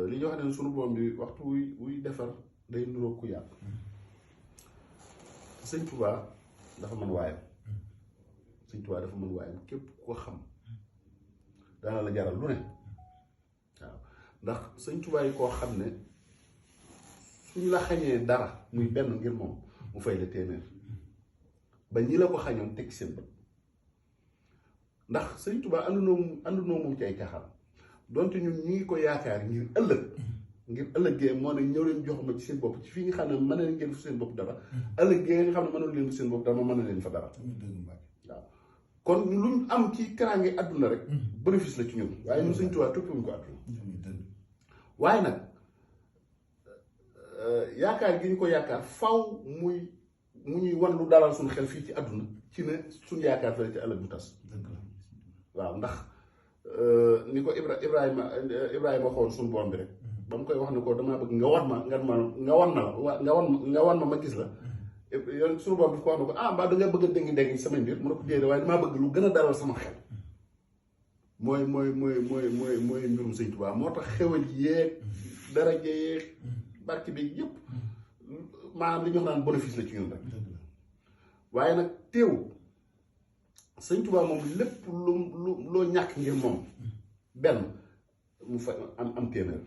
li ñu wax ne sunu boom bi waxtu wuy defar day nuroo ku yàq sëñ Tuubaa dafa mën waayam sëñ Tuubaa dafa mën waayam képp ko xam daana la jaral lu ne waaw ndax sëñ Tuubaa yi koo xam ne suñ la xañee dara muy benn ngir moom mu fay la téeméer ba ñi la ko xañoon teg seen bët ndax sëñ Tuubaa àndunoo moom ci ay caaxaan donte ñun ñu ngi ko yaakaar ngir ëllëgee moo ne ñëw leen jox ma ci seen bopp ci fii nga xam ne mën na leen ngeen fa seen bopp dara ëllëgee nga xam ne mënoon leen fa seen bopp dara ma mën na leen fa dara waaw kon luñ am ci teraange àdduna rek bénéfice la ci ñun waaye ñun sëñ Tuubaa toppiwuñ ko àdduna waaye nag yaakaar gi ñu ko yaakaar faw mu ñuy wan lu dalal suñu xel fii ci àdduna ci ne suñu yaakaar fële ci ëllëg mu tas waaw ndax ni ko Ibrahima xool suñu borom bi rek ba mu koy wax ne ko damaa bëgg nga wan ma ma gis la yoon suñu borom bi ko wax ne ko mbaa da nga bëgg a déngi sama mbir mu ne ko déedéet waaye damaa bëgg lu gën a dalal sama xel mooy mbirum sëñ Tuubaa moo tax xewal yéeg daraja yéeg barki bi yëpp maanaam li ñu wax naan bénéfice la ci ñun rek waaye nag teew sëñ Tuubaa moom lépp loo ñàkk ngir moom benn mu fa am téeméer